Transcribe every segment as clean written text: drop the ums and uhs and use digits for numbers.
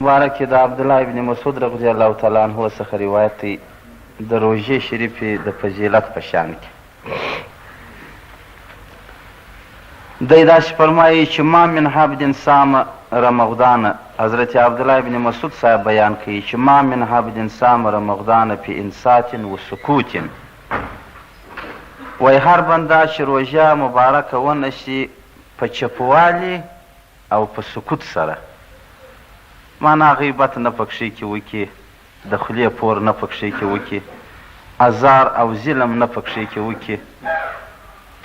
مبارک کې د عبدالله ابن مسعود رضی الله تعالی عنه څخه روایت دی د روژې شریفې د فضیلت په شان کې دی داسې فرمایي چې ما من عبد صام رمضان، حضرت عبدالله ابن مسعود صاحب بیان کوي چې ما من عبد صام رمضان فی انصات و سکوت، وایي هر بنده چې روژه مبارکه ونشي په چپوالي او په سکوت سره، مانا غیبت نه پکښې کې وکړي، د خولې پور نه پکښې کې وکړي، ازار او ظلم نه پکښې کې وکړي،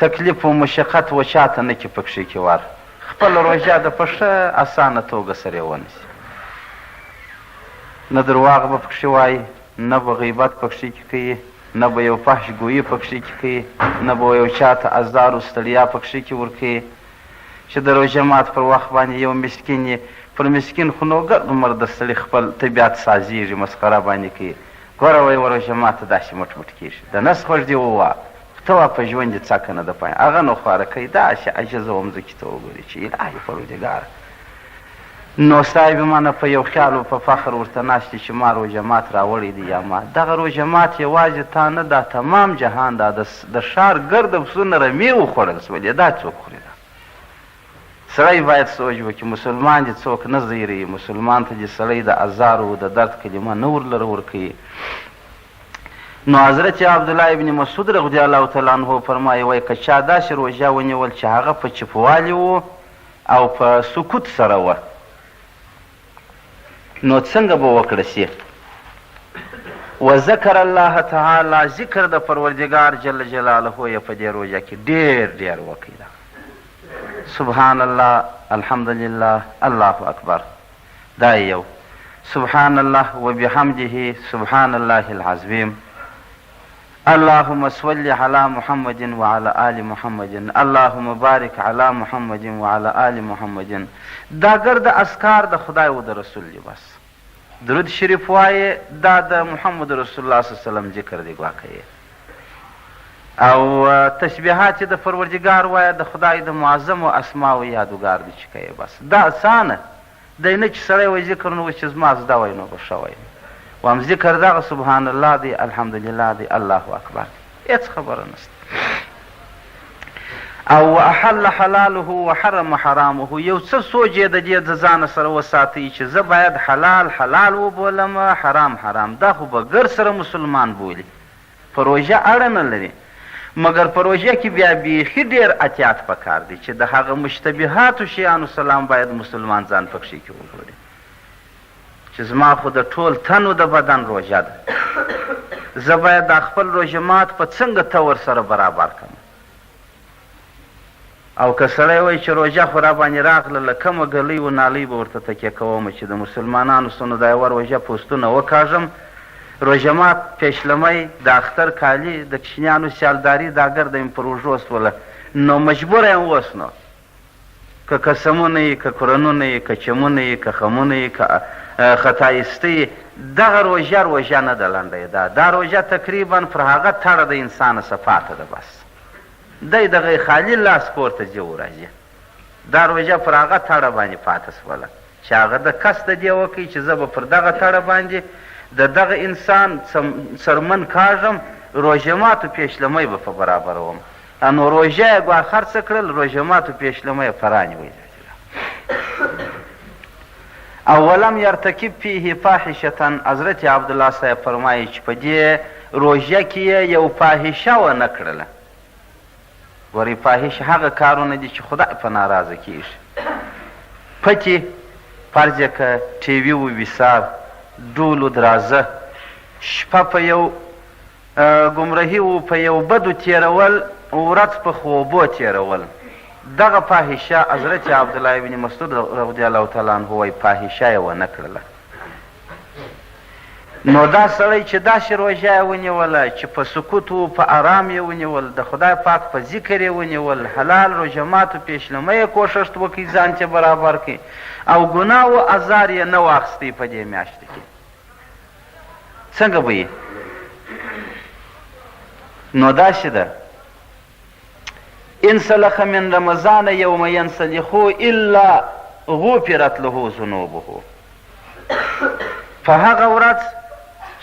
تکلیف و مشقت و چا ته نه کې پکښې کې ور، خپله روژه د په ښه اسانه توګه سره ونیسي. نه درواغ به پکښې وايي، نه به غیبت پکښې کې کوي، نه به یو فحش ګویي پکښې کې کوي، نه به یو چا ته ازار و ستړیا پکښې کې ورکوي، چې د روژه مات پر وخت باندې یو مسکین یې پر مسکین خو نو ګرد عمر د سړي خپل طبیعت سازیږي، مسخره باندې کوي، ګوره وایي وروژه ماته داسې مټ مټ کیږي، د نس خوږ دې ووه خو ته وا په ژوند دې څکه نه ده پای، هغه نو خوارکی داسې عاجزه و مځکې ته وګوري چې الهي پروردګاره نو صاحب منه په یو خیال او په فخر ورته ناست دي چې ما روژه مات راوړی دی یا ما دغه روژه مات یوازې تا نه دا تمام جهان دا د ښار ګرده پسونه رمې وخوړل سولې دا څوک خوري دا سړی باید سوچ وکړي مسلمان دې څوک نه زیروي مسلمان ته دې سړی د ازار او د درد کلمه نه ورلره ورکوي. نو حضرت عبدالله ابن مسعود رضی الله تعالی عنه فرمایي وایي که چا داسې روژه ونیول چې هغه په چپوالي و او په سکوت سره وه نو څنګه به وکړه سي؟ وذکر الله تعالی ذکر د پروردګار جل جلاله یې په دې روژه کې ډېر ډېر وکړي دا سبحان الله الحمدلله الله اکبر دا یو سبحان الله وبحمده سبحان الله العظیم اللهم صل علی محمد وعلی آل محمد اللهم بارک علی محمد وعلی آل محمد دا ګرد اذکار د خدای او د رسول دی بس درود شریف وایې دا د محمد رسول الله صلی الله علیه وسلم ذکر دی ګواکه او تسبیحات د پروردګار وایه د خدای د معظمو اسماو یادوګار دی چې کوې بس دا اسانه دی نه چې سړی وایي ذکر نو اوس چې زما زده وای نو به ښه وای وام ذکر دغه سبحان الله دی الحمدلله دی الله اکبر دی هېڅ خبره نشته. او واحل حلاله وحرم حرامه یو څه سوچ یې د دې د ځانه سره وساتئ چې زه باید حلال حلال وبولم حرام حرام دا خو به ګر سره مسلمان بولي په روژه اړه نه لري، مګر په روژه کې بیا بیخي ډېر احتیاط په کار دی چې د هغه مشتبهاتو شیانو سلام باید مسلمان ځان پکښې کې وګوري چې زما خو د ټول تن و د بدن روژه ده، زه باید دا خپل روژه مات په څنګه طور سره برابر کړم. او که سړی وایي چې روژه خو راباندې راغله له کومه ږلۍ و نالۍ به ورته تکیه کوم چې د مسلمانانو سنو دا یوه روژه پوستونه وکاږم، روژه مات، پېشلمی، د اختر کالي، د کوچنیانو سیالداري دا ګرده مې پر اوږو سوله نو مجبوره یم اوس نو که قسمونه یي که قرنونه یي که چمونه یي که خمونه یي که خطا ایسته یي دغه روژه روژه نه ده لنډه یې دا دا روژه تقریبا پر هغه تړه د انسانه څه پاته ده بس. دی دغه خالي لاس کور ته ځي او راځي. دا روژه پر هغه تړه باندې پاته شوله چې هغه ده قصد د دې وکړ چې زه به پر دغه تړه باندې د دغه انسان څرمن کاږم، روژه ماتو پېشلمی به په برابروم. نو روژه یې ګوا خرڅه کړل، روژه ماتو پېشلمی یې په رانیوی. او ولم یرتکب فیه فاحشة حضرت عبدالله صاحب فرمایي چې په دې روژه کې یې یو فاحشه ونه کړله. ګورئ فاحش هغه کارونه دي چې خدای په ناراضه کېږي. پتې فرض یې که ټي وي و ویسار، ډول و درازه، شپه په یو ګمرهي و په یو بدو تېرول، ورځ په خوبو تېرول. دغه فاحشه حضرت عبدالله ابن مسعود رضی الله تعالی عنه وایي فاحشه یې ونه کړله. نو دا سړی چې داسې روژه یې ونیوله چې په سکوت و په ارام یې ونیول، د خدای پاک په ذکر یې ونیول، حلال روژه ماتو پېشلمه یې کوښښ وکړي ځان ته برابر کړي او ګناه و ازار یې نه واخیستی په دې میاشت کې څنګه به یې نو داسې ده انسلخ من رمضان یوم ینسلخو الا غفرت له ذنوبه. په هغه ورځ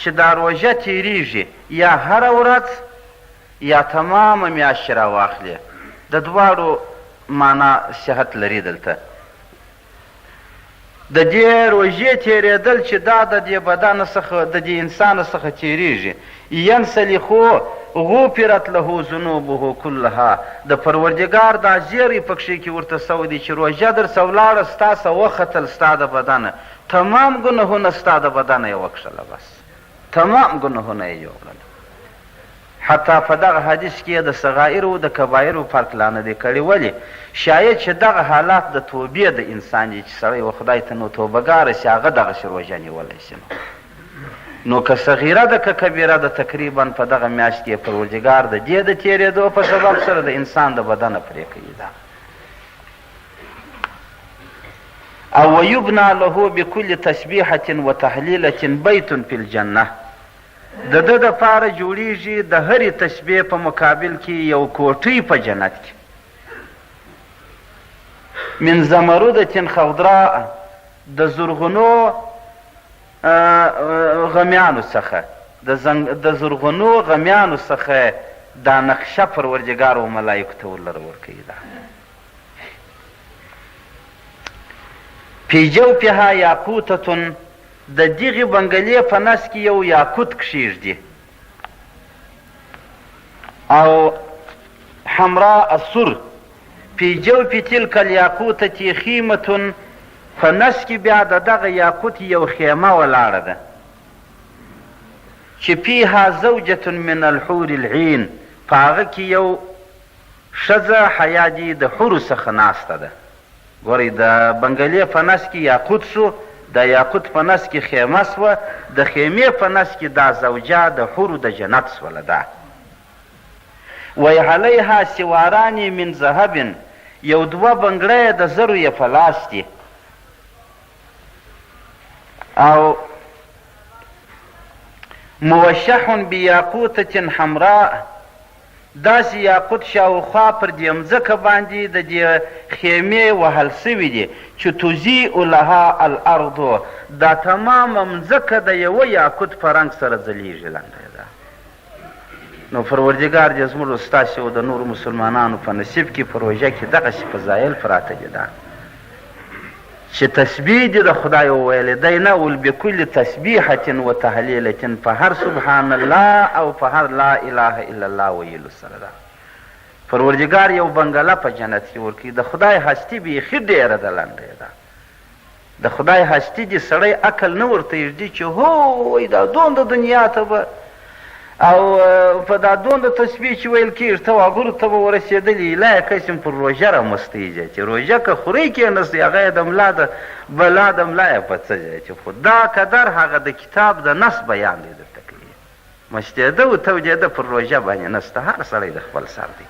چې دا روژه تېرېږي یا هره ورځ یا تمامه میاشت چې راواخلې، د دواړو معنا صحت لري دلته. د دې روژې تېرېدل چې دا د دې بدن څخه د دې انسان څخه تېرېږي، ینسلخو غفرت له ذنوبه کلها، د پروردګار دا زیری پکښې کې ورته سوی دی چې روژه درڅه ولاړه ستا څخه وختل ستا د بدنه تمام ګناهونه ستا د بدنه یې وکښله، بس تمام ګناهونه یې یوړل. حتی په دغه حدیث کې یې د صغائرو او د کبائرو فرق لا نه دی کړی، ولې؟ شاید چې دغه حالات د توبې د انسان دي چې سړی و خدای ته نو توبه ګاره شي هغه دغسې روژه نیولی شي نو نو که صغیره ده که کبیره ده تقریبا په دغه میاشت کې پروردګار د دې د تېرېدو په سبب سره د انسان د بدنه پرې کوي دا. او ویبنا له بكل تسبیحة وتهلیلة بیت فی الجنة، د ده دپاره جوړیږي د هرې تسبیح په مقابل کې یو کوټۍ په جنت کې، من زمردة خضراء، د زرغونو غمیانو څخه، د زرغونو غمیانو څخه دا نقشه پروردګار و ملایکو ته ورلره ورکوي. دا فی جوفها یاقوتة، د دغې بنګلې په نس کې یو یاقوت کښېږدي او حمراء سور، فی جوف تلک الیاقوتة خیمة، په نس کې بیا د دغه یاقوت یو خیمه ولاړه ده چې فیها زوجة من الحور العین، په هغه کې یو ښځه حیا دي د حورو څخه ناسته ده. ګورئ د بنګلې په نس کې یاقوت شو، د یاقوت په نس کې خیمه شوه، د خیمې په نس کې دا زوجه د حورو د جنت شوله. دا وایي علیها سواران من ذهب، یو دوه بنګړی د زرو یې په لاس دي او موشح بیاقوتة حمراء، داسې یاقوت شاوخوا پر دې مځکه باندې د دې خیمې وهل شوي دي چې تضیء لها الارض، دا تمامه مځکه د یوه یاقوت په رنګ سره ځلېږي. لنډه یې دا نو پروردګار دې زموږ او ستاسې او د نورو مسلمانانو په نصیب کې په روژه کې دغسې فضایل پراته دي دا چې تسبیح دې د خدای وویلې دی نه ول بکل تسبیحة و تهلیلة، په هر سبحان الله او په هر لا اله الا الله ویلو سره ده پروردګار یو بنګله په جنت کې ورکوي. د خدای هستي بیخي ډېره ده، لنډه یې ده د خدای هستي دې سړی عقل نه ورته ږدي چې هوی دا دومره دنیا ته به او په دا دومره تسبیح چې ویل کېږي ته واګورو ته به ورسېدلې ایله یې قسم پر روژه را مستۍ ځای چې روژه که خورئ کېناستئ هغه یې د ملا د بلا د ملا یې په څه ځای چې خو دا قدر هغه د کتاب د نص بیان دی درته کوي. مستېده او تودېده پر روژه باندې نسته، هر سړی د خپل سر دی.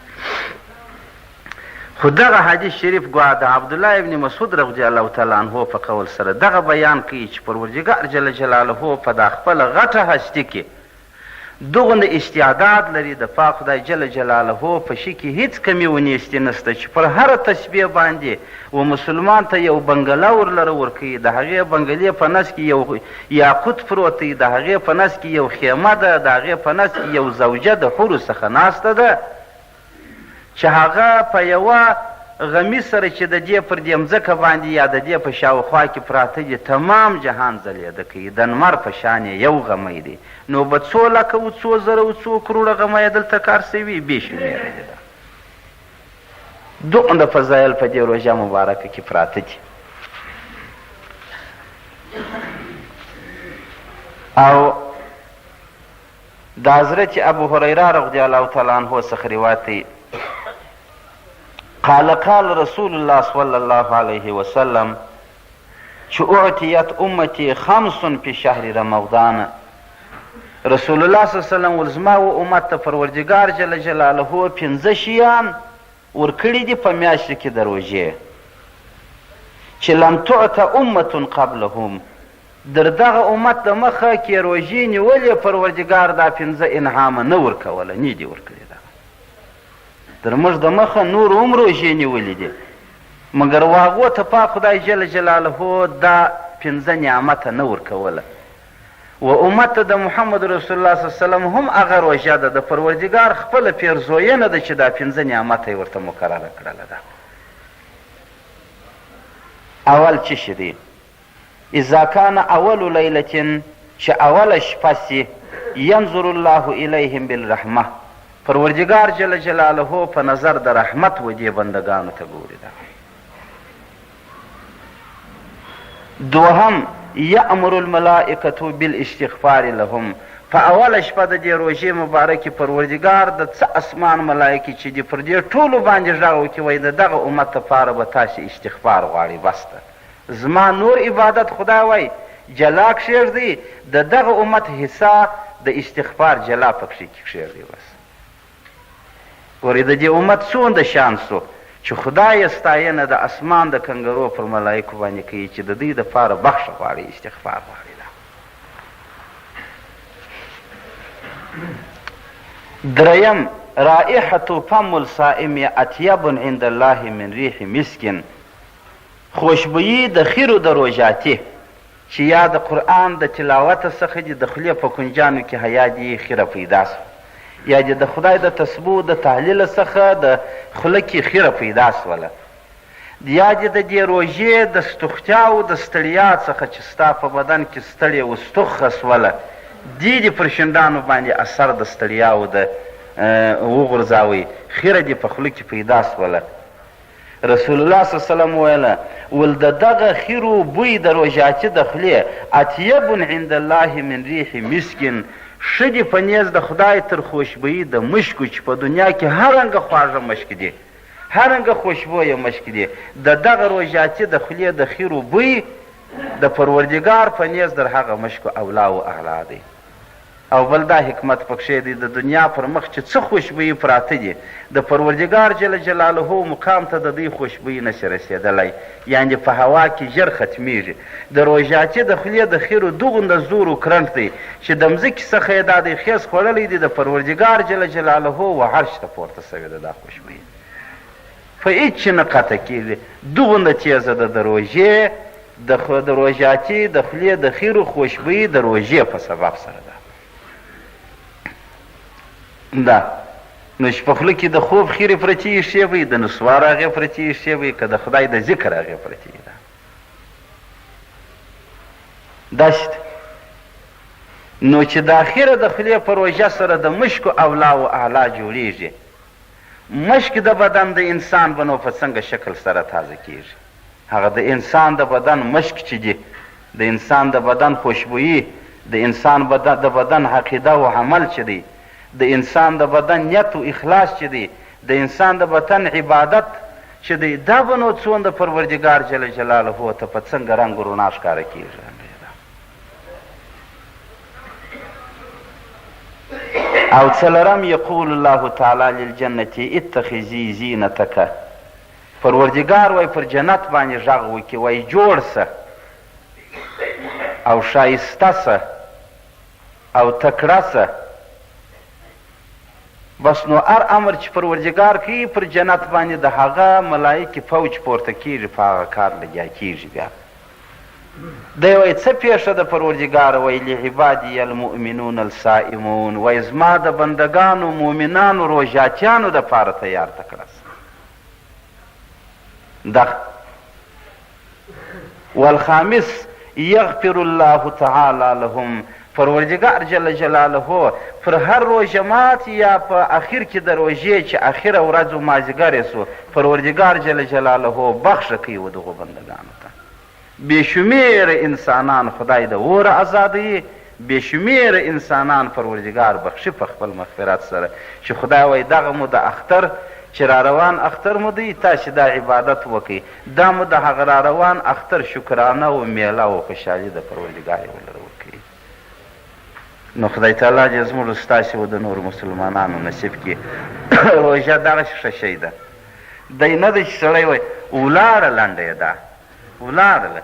خو دغه حدیث شریف ګوا د عبدالله ابن مسعود رضی الله تعالی عنه په قول سره دغه بیان کوي چې پروردګار جل جلاله په دا خپله غټه هستي کې دغونه استعداد لري، د پاک خدای جل جلاله په شي کې هیڅ کمي و نیستي نشته چې پر هره تسبیح باندې و مسلمان ته یو بنګله ورلره ورکوي، د هغې بنګلې په نس کې یو یاقوت پروت دی، د هغې په نس کې یو خیمه ده، د هغې په نس کې یو زوجه د حورو څخه ناسته ده چې هغه په یوه غمي سره چې د دې پر دې مځکه باندې یا د دې په شاوخوا کې پراته دي تمام جهان ځلېده کوي، د نمر په شان یې یو غمی دی، نو به څو لکه و څو زره و څو کروړه غمی دلته کار سوي بې شمېره دي. دا دومره فضایل په دې روژه مبارکه کې پراته دي. او د حضرت ابو هريره رضی الله تعالی عنه څخه روایت دی، قال قال رسول الله صلی الله علیه وسلم چې اعطیت امتي خمس فی شهر رمضان، رسول الله صلی الله علیه وسلم ول زما و امت ته پروردګار جل جلاله پنځه شیان ورکړي دي په میاشت کې د روژې چې لم تعط امة قبلهم، در دغه امت د مخه کې روژې نیولې پروردګار دا پنځه انعامه نه ورکوله، نه دي ورکړي. دغه تر موږ د مخه نور هم روژې نیولې دي، مګر و هغو ته پاک خدای جل جلاله دا پنځه نعمته نه ورکوله. و امت د محمد رسول الله صلی الله علیه وسلم هم هغه روژه ده، د پروردګار خپله پېرزوینه ده چې دا پنځه نعمته یې ورته مقرره کړله ده. اول څه شي دی؟ اذا کان اول لیلة چې اوله شپه سي، ینظر الله الیهم بالرحمة، پروردګار جل جلاله په نظر د رحمت و دې بندګانو ته ګوري ده. دوهم، یأمر الملائکة بالاستغفار لهم، په اوله شپه د دې روژې مبارکې پروردګار د څه اسمان ملائکې چې دي پر دې ټولو باندې غږ وکړي وایي د دغه امت لپاره به تاسې استغفار غواړئ بس ده زما نور عبادت خدای وایي جلا کښېږدئ د دغه امت حصه د استغفار جلا پکښې کې کښېږدئ بس. ګورئ د دې امت څونده شان سو چې خدای یې ستاینه د اسمان د کنګرو پر ملایکو باندې کوي چې د دوی دپاره بخښه غواړي، استغفار غواړي. دا دریم، رائحة فم الصائم اطیب عند الله من ریح مسک، خوشبویي د خیرو د روژاتي چې یا د قرآن د تلاوت څخه دې د خولې په کنجانو کې حیا دې خیره پیدا شوه، یا دې د خدای د تسبو د تهلیل څخه د خوله کې خیره پیدا شوله، یا دې د دې روژې د ستوختیا او د ستړیا څخه چې ستا په بدن کې ستړې و ستوخه شوله، دې دې پر شونډانو باندې اثر د ستړیاو د وغورځاوی، خیره دې په خوله کې پیدا شوله. رسول الله صلی الله علیه وسلم وویل، ول د دغه خیرو بوی د روژاتي د خولې اطیب عند الله من ریح مسک، ښه دي په نیز د خدای تر خوشبویي د مشکو چې په دنیا کې هر رنګه خواږه مشک دي، هر رنګه خوشبویه مشک دي، د دغه روژاتي د خولې د خیرو بوی د پروردګار په نیز در هغه مشکو اولی او اعلی دی. او بل دا حکمت پکښې دی د دنیا پر مخ چې څه خوشبويي پراته دي د پروردګار جل جلاله مقام ته د دوی خوشبويي نه شي رسېدلی یعنې په هوا کې ژر ختمېږي د روژاتي د خولې د خیرو دغونده زور و کرنټ دی چې د مځکې څخه یې دا دی خیز خوړلی دی د پروردګار جل جلاله و عرش ته پورته شوې ده دا خوشبويي په هیڅ شي نه قطع کېږي دغونده تېزه ده د روژې د د روژاتي د خولې د خیرو خوشبویي د روژې په سبب سره ده. دا نو چې په خوله کې د خوب خیرې پرتې وي ښې به وي، د نسوار هغې پرتې وي ښې به وي، که د خدای د ذکر هغې پرتې وي. دا داسې ده. نو چې دا خیره د خولې په روژه سره د مشکو اولا و اعلی جوړېږي، مشک د بدن د انسان به نو په څنګه شکل سره تازه کېږي؟ هغه د انسان د بدن مشک چې دي، د انسان د بدن خوشبويي، د انسان د بدن عقیده او عمل چې دی، د انسان د بدن نیت او اخلاص چې دی، د انسان د بدن عبادت چې دی، دا به نو څونده پروردګار جل جلاله ته په څنګه رنګ و رڼا ښکاره کېږي؟ او څلورم، یقول الله تعالی للجنة اتخذي زینتک، پروردګار وای پر جنت باندې غږ وکړي وای جوړ سه او ښایسته سه او تکړه سه. بس نو هر امر چې پروردګار کوي پر جنت باندې د هغه ملایکې فوج پورته کیږي، په هغه کار لګیا کیږي. بیا دی وایي څه پېښه ده پروردګاره؟ وایي لعبادي المؤمنون الصائمون، وایي زما د بندګانو مؤمنانو روژاتیانو دپاره تیار تکړه سه. دغه والخامس یغفر الله تعالی لهم، پروردګار جل جلاله پر هر روژه مات یا په اخر کې د روژې چې اخره ورځ و مازیګر یې سو، پروردګار جل جلاله بخښه کوي و دغو بندګانو ته. بې شمېره انسانان خدای د اوره ازادوي، بې شمېره انسانان پروردګار بخښي په خپل مغفرت سره، چې خدای وايي دغه مو د اختر چې راروان اختر مو دی، تاسې دا عبادت وکړئ، دا مو د هغه راروان اختر شکرانه او مېله او خوشحالي ده، پروردګار یې ولره ورکوي. نو خدای تعالی دې زموږ ستاسې او د نورو مسلمانانو نصیب کړي. روژه دغسې ښه شی ده، دی نه دی چې سړی وایي ولاړه لنډه یې ده، ولاړله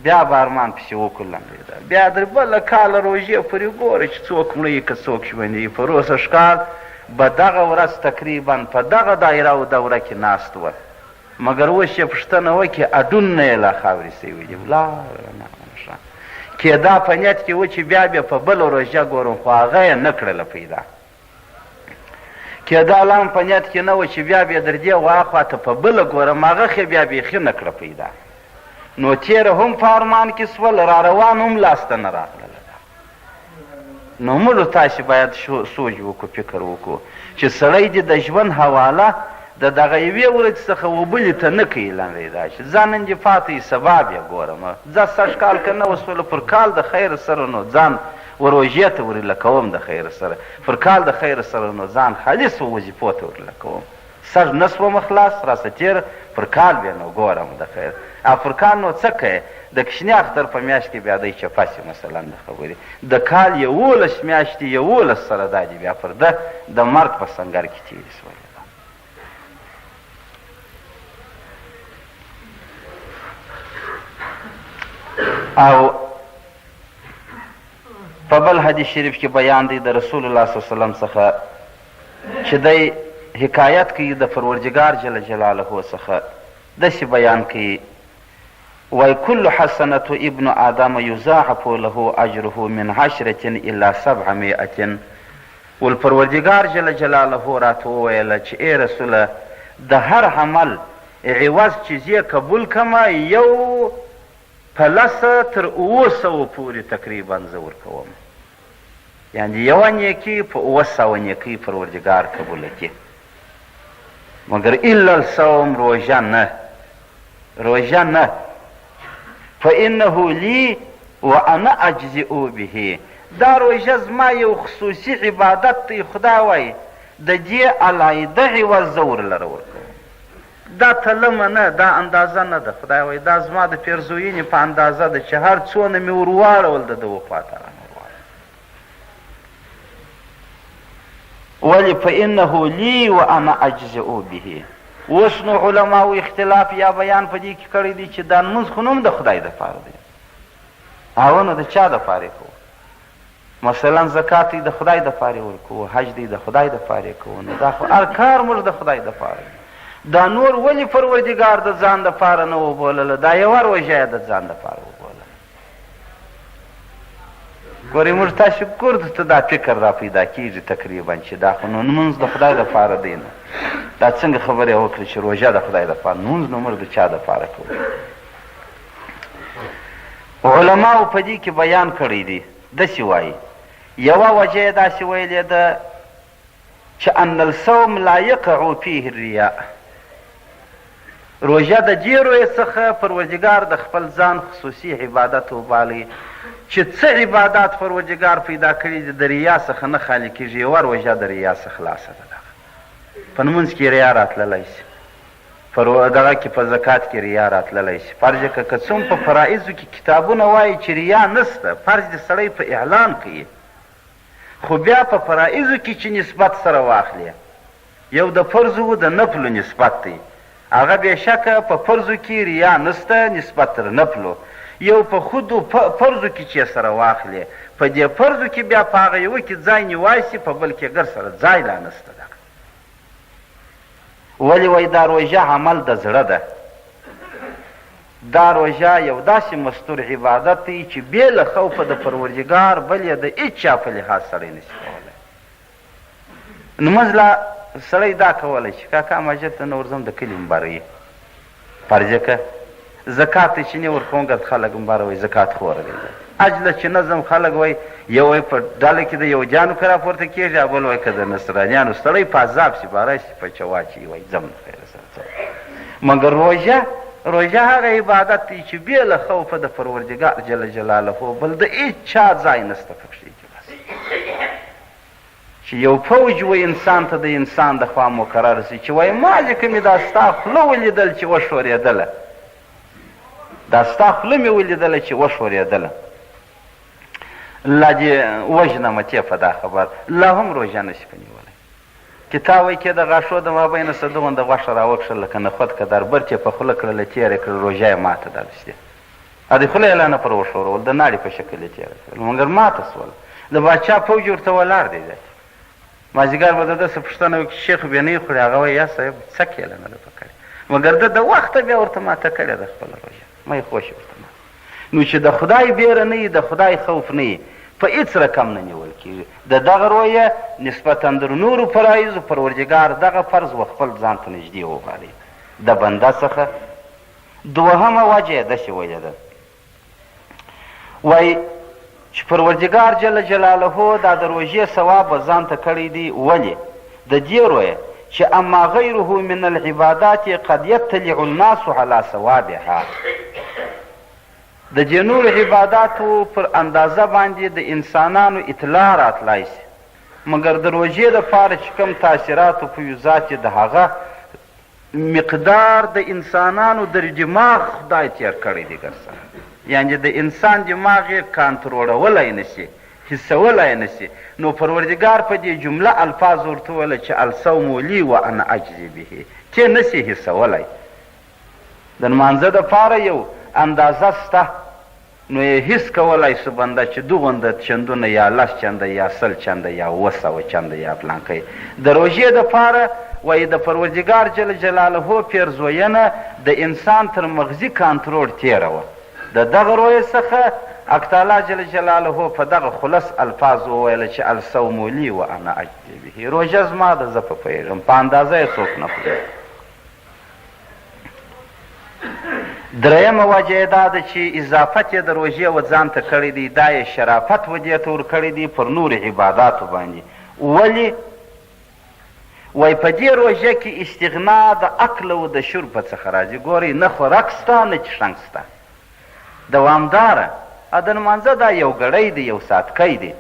بیا به ارمان پسې وکړو لنډه ده، بیا در بله کاله روژې پورې ګوره چې څوک مړه وي که څوک ژوندي وي. پروسږ کال به دغه ورځ تقریبا په دغه دایره او دوره کې ناست وه، مګر اوس چې پوښتنه وکړي اډون نه یې لا خاورې سوي دي. ولاړه نغمه ښه کېدا په نیت کې و چې بیا به په بله روژه ګورم، خو هغه یې نه کړله پیدا. کېدا لا هم په نیت کې نه و چې بیا به در دې واخوا ته په بله ګورم، هغه خو یې بیا بیخي نه کړه پیدا. نو تېره هم په ارمان کې سول، را روان هم لاسته نه راغلله. نو موږ تاسې باید سوچ وکړو، فکر وکړو چې سړی دې د ژوند حواله د دغه یوې ورځې څخه و بلې ته نه کوي. لنډی دا چې ځه نن دې پاتې سبا بیا ګورم، ځه سږ کال که نه وسولو پر کال د خیر سره نو ځان و روژې ته ورله کوم، د خیر سره پر کال د خیر سره نو ځان خالص و وظیفو ته ورله کوم. سږ نه سوم خلاص، راسه تېر پر کال بیا نو ګورم د خیر. او پر کال نو څه کوې، د کوچني اختر په میاشت کې بیا دی چپه سي. مثلا د خبرې د کال 11 میاشتې 11 سره دا دي بیا پر ده د مرګ په سنګر کې تېرې سولې. او په بل حدیث شریف کې بیان دی د رسول الله صلی الله علیه وسلم څخه چې دی حکایت کوي د پروردګار جل جلاله څخه، داسې بیان کوي وای کل حسنة ابن آدم یضاعف له اجره من عشرة الی سبعمائة. ول پروردګار جل جلاله راته وویل چې ای رسوله، د هر عمل عوض چې زه قبول کړم یو په لسه تر 700 پورې تقریبا زه ورکوم، یعنې یوه نیکي په 700 نیکۍ پروردګار قبوله کړي. مګر الا الصوم، روژه نه، روژه نه، فانه لي وانا اجزئ به. دا روژه زما یو خصوصي عبادت دی، خدای وایي د دې علايده عوض زه ورلره ورکوم. دا تلمه نه، دا اندازه نه ده، خدای وایي دا زما د پیرزوینې په اندازه ده چې هر څونه مې ور واړول د ده وخوا ته رانه ورواړول. ولې؟ فانه لي وانا اجزئ به. اوس نو علماو اختلاف یا بیان په دې کې کړی دی چې دا لمونځ خو نوم د خدای دپاره دی، هغه نو د چا دپاره یې کوو؟ مثلا زکات دی د خدای دپاره ورکوو، حج دی د خدای دپاره کوو، نو دا خو هر کار موږ د خدای دپاره دی. دا نور ولې پروردګار د ځان دپاره نه وبولله، دا یوه روژه یې د ځان دپاره وبولله؟ ګورئ موږ تاسې ګرد ته دا فکر را پیدا کېږي تقریبا چې دا خو نو لمونځ د خدای دپاره دی، نو دا څنګه خبرې وکړې چې روژه د خدای دپاره، لمونځ نو موږ د چا دپاره کوو؟ علماو په دې کې بیان کړی دی، داسې وایي، یوه وجه یې داسې ویلې ده چې ان الصوم لا یقع فیه الریاء، روژه د دې رویې څخه پروردګار د خپل ځان خصوصي عبادت وبالی چې څه عبادات پروردګار پیدا کړي دي د ریا څخه نه خالي کېږي، یوه روژه د ریا څخه خلاصه ده. دغه په لمونځ کې ریا راتللی شي، په دغه کې په زکات کې ریا راتللی شي. فرض که که څوم په فرایضو کې کتابونه وایي چې ریا نشته، فرض دې سړی په اعلان کوي، خو بیا په فرایضو کې چې نسبت سره واخلې، یو د فرضو د نفلو نسبت دی، هغه بېشکه په فرضو کې ریا نشته نسبت تر نفلو، یو په خودو فرضو کې چې سره واخلې، په دې فرضو کې بیا په هغه یوه کې ځای نیوای شي، په بل کې ګر سره ځای لا نشته. دغه ولې وایي دا روژه عمل د زړه ده، دا روژه یو داسې مستور عبادت دی چې بې له خوفه د پروردګار بل یې د هیچا په لحاظ سړی نشي کولی. لمونځ لا سړی دا کولی چې کاکا مسجد ته نه ورځم د کلي مباره فرض که زکات ته چې نه ورکوم ګرد خلک مباره وایي زکات خوره دی، حج له چې نه ځم خلک وایي یو وایي په ډله کې د یهودیانو که راپورته کېږي، بل وایي که د نصرانیانو، سړی په عذاب شي باره شي په چوا چې وایي ځم نه خیره سره څه. مګر روژه، روژه هغه عبادت دی چې بې له خوفه د پروردګار جل جلاله بل د هیچا ځای نشته پکښې کې. بس چې یو فوج و انسان ته د انسان د خوا مقرر سي چې وایي ما ځکه مې دا ستا خوله ولیدل چې وښورېدله، دا ستا خوله مې ولیدله چې وښورېدله، الله دې وژنمه تې په دا خبر لا هم روژه نه شي په نیولی. کتاب وایي کې د غاښو د مابینه څه دغونده غوښه راوکښه لکه نخود که دربر چې په خوله کړله تېره کړه، روژه یې ماته ده داسې د خوله یې لا نه پر وښورول، د ناړې په شکل یې تېره کړل، مګر ماته سول. د باچا فوج ورته ولاړ دی، داسې مازدیګر به د ده څه پوښتنه وکړي، شیخ به نه خوري، هغه وایي یا صاحب څک یې لا نه ده په کړې، مګر ده د وخته بیا ورته ماته کړې ده خپله روژه، مه یې خوښې ورته ماته. نو چې د خدای بېره نه وي، د خدای خوف نه وي، په هېڅ رقم نه نیول کېږي. د دغه رویه نسبتاً در نورو فرایضو پروردګار دغه فرض و خپل ځان ته نږدې وبالی د بنده څخه. دوهمه وجه یې داسې ویلې ده، وایي چې پروردګار جل جلاله دا د روژې ثواب و ځان ته کړی دی، ولې؟ د دې رویه چې اما غیره من العبادات قد یطلع الناس علی ثوابها، د دې نورو عباداتو پر اندازه باندې د انسانانو اطلاع راتلای شي، مګر د روژې لپاره چې کوم تاثیرات او فیوضات د هغه مقدار د انسانانو در دماغ خدای تیر کړی دی ګرسره، یعنې د انسان دماغ یې کانترولولای نه شي، حسولای نه شي، نو پروردګار په دې جمله الفاظ ورته وویل چې الصوم لي وانا اجزي به، تې نه شي حسولای. د نمانځه دپاره یو اندازه شته، نو یې حس کولای شو بنده چې دغونده چندونه یا لس چنده یا 20 چنده یا 700 چنده یا پلانکی د روژې دپاره وایي د پروردګار جل جلاله پیرزوینه د انسان تر مغزي کانترول تېره وه. د دغه رویې څخه حق تعالی جل جلاله په دغه خلص الفاظ وویل چې الصوم لي وانا اجزي به، روژه زما ده زه په پوهېږم، په اندازه یې څوک نه پوهېږي. درېیمه وجه یې دا ده چې اضافت یې د روژې و ځان ته کړی دی، دا یې شرافت و دې ته ورکړی دی پر نورو عباداتو باندې. ولې؟ وایي په دې روژه کې استغنا د اکل او د شرب څخه راځي. ګورئ، نه خوراک شته نه چښنګ شته، دوامداره د نمانځه دا یو ګړی دی، یو ساعتکی دی.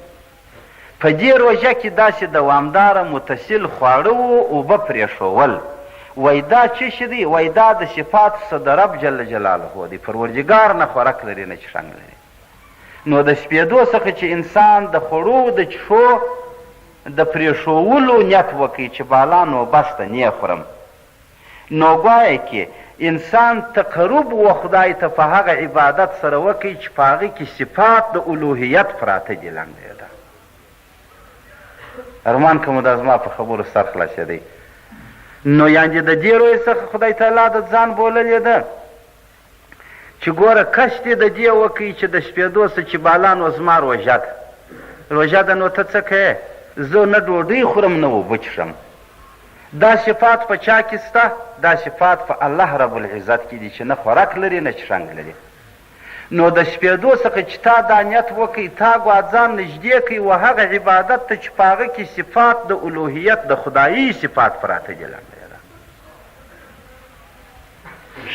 په دې روژه کې داسې دوامداره متصل خواړه و اوبه پرېښوول، وایي دا څه شي دی؟ وایي دا د صفاتو څخه د رب جل جلاله دی، پروردګار نه خورک لري نه چښنګ لري. نو د سپېدو څخه چې انسان د خوړو د چښو د پرېښوولو نیت وکړي چې بالا نو بس ته نې خورم، نو ګوایه کې انسان تقرب و خدای ته په هغه عبادت سره وکړي چې په هغه کې صفات د الوهیت پراته دي. لنډه یې ده، ارمان که مو دا زما په خبرو سر خلاصېدی. نو یعنې د دې روی څخه خدای تعالی د ځان بوللې ده چې ګوره کش دې د دې وکړي چې د سپېدو څه چې بالا نو زما روژه ده، روژه ده نو ته څه کوې؟ زه نه ډوډۍ خورم نه اوبه څښم. دا صفات په چا کې شته؟ دا صفات په الله رب العزت کې دي چې نه خوراک لري نه چښنګ لري. نو د سپېدو څخه چې تا دا نیت وکړي، تا ګوا ځان نږدې کړي و هغه عبادت ته چې په هغه کې صفات د الوهیت د خدایي صفات پراته دي. لنډه یې ده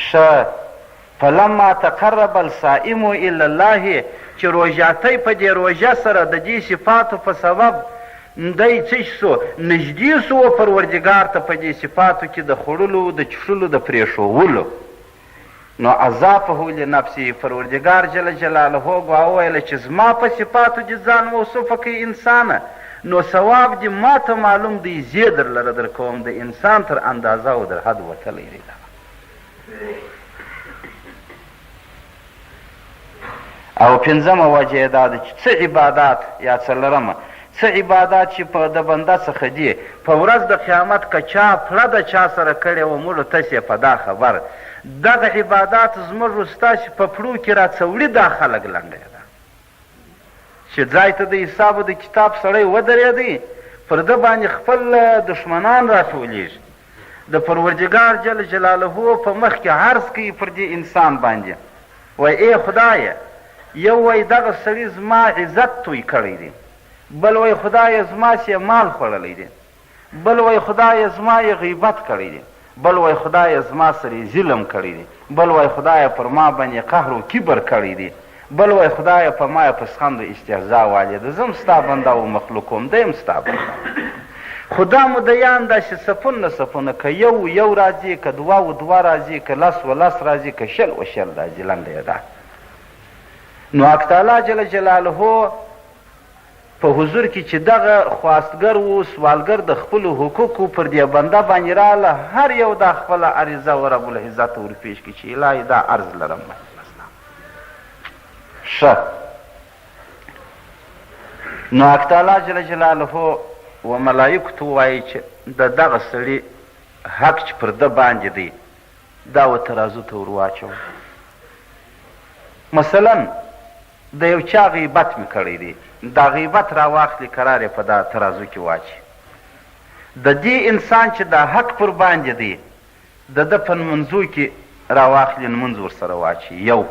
ښه، فلما تقرب الصائم الی الله، چې روژاتی په دې روژه سره د دې صفاتو په سبب دی څه شي سو، نږدې سو و پروردګار ته په دې صفاتو کې د خوړلو د چښلو د پرېښوولو، نو اضافه لنفسه، پروردګار جل جلاله ګوا وویل چې زما په صفاتو دې ځان موصوفه کړئ انسانه، نو ثواب دې ما ته معلوم دی، زه درلره درکوم، د انسان تر اندازه او در حد وتلی دی دغه. او پنځمه وجه یې دا ده چې څه عبادات یا څلورمه څه عبادات چې په د بنده څخه دي په ورځ د قیامت که چا پړه د چا سره کړې وه موږ تاسې په دا خبر دغه عبادات زموږ ستاسې په پړو کې راڅوړي دا خلک لنډه یې ده چې ځای ته د حساب د کتاب سړی ودرېدی پر ده باندې خپل دښمنان راټولېږي د پروردګار جل جلاله په مخ کې عرض کوي پر دې انسان باندې، وایي ای خدایه! یو وایي دغه سړي زما عزت توی کړی دی، بل وایي خدایه زما سې مال خوړلی دی، بل وایي خدایه زما یې غیبت کړی دی، بل وایي خدایه زما سره یې ظلم کړی دی، بل وایي خدایه پر ما باندې قهر و کبر کړی دی، بل وای خدایه په ما یې پسخند و استهزا والې ده، زه هم ستا بنده او مخلوق وم، دی هم ستا بنده. خو دا مدعیان داسې صفونه صفونه، که یو یو راځي، که دوه و دوه راځي، که لس و لس راځي، که 20 و 20 راځي، لنډه یې ده. نو حق تعالی جل جلاله په حضور کې چې دغه خواستګر و سوالګر د خپلو حقوقو پر دې بنده باندې راله، هر یو دا خپله عریضه و رب العزت ته ورپېش کړي چې الهي دا عرض لرم باندې. ښه، نو حق تعالی جل جلاله و ملایکو ته ووایي چې د دغه سړي حق چې پر ده باندې دی دا و ترازو ته ور واچوئ. مثلا د یو چا غیبت مې کړی دی، دا غیبت راواخلي کرار یې په دا ترازو کې واچي. د دې انسان چې دا حق پر باندې دی د ده په نمونځو کې راواخلي نمونځ ورسره واچي یو